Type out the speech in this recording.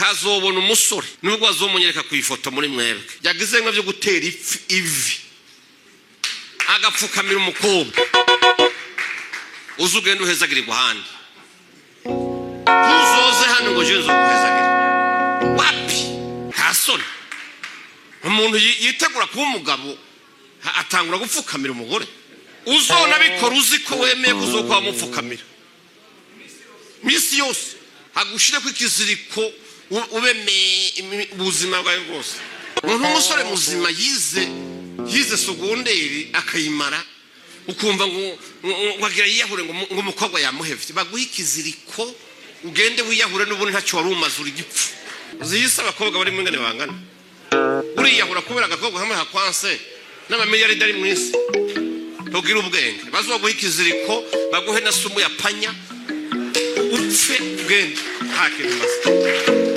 Kazobona umusore, nubwo bazomunyereka ku ifoto muri mwebwe, yagize nka byo gutera ivi agapfukamira umukobwa, uze ugende uhezagirirwa ahandi. Ntuzoze hano ngo je nzoguhezagira. Wapi, nta soni? Umuntu yitegura kuba umugabo atangura gupfukamira umugore. Uzona bikora uzi ko wemeye kuzokuba wamupfukamira misi yose, agushireko ikiziriko, ube ubuzima bwawe bwose. Umuntu w'umusore muzima yize secondaire akayimara, ukumva ngo agira yiyahure, ngo umukobwa yamuhevye. Baguhe ikiziriko ugende wiyahure, n'ubundi ntacyo wari umaze, uri igipfu. Uziyise abakobwa bari mu ingene bangana, uriyahura kubera agakobwa kamwe hakwanse n'amamiliyaridi ari mu isi. Tugira ubwenge, bazoguha ikiziriko, baguhe na sumu ya panya, upfe ugende, nta kintu umaze.